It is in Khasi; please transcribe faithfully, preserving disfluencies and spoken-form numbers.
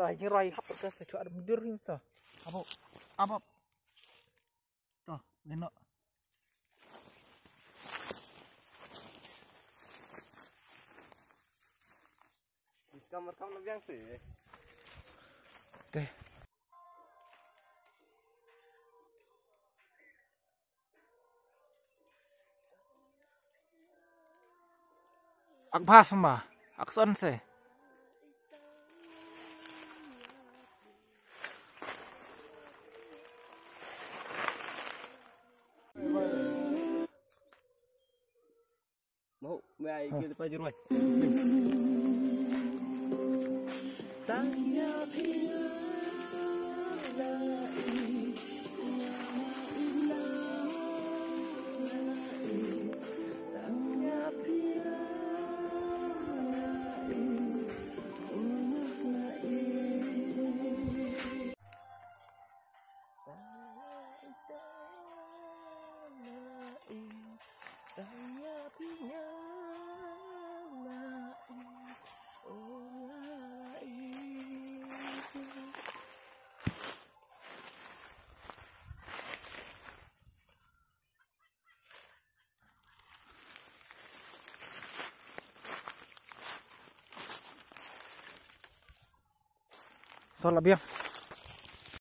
Ai jing roi hap ka sa chuat mudur ni to. Abo. Abo. To, leno. Kam kam na biang sih. Te. Ak bha sma, ak son se. Mau, mai ai kita pajar wai. To la biang.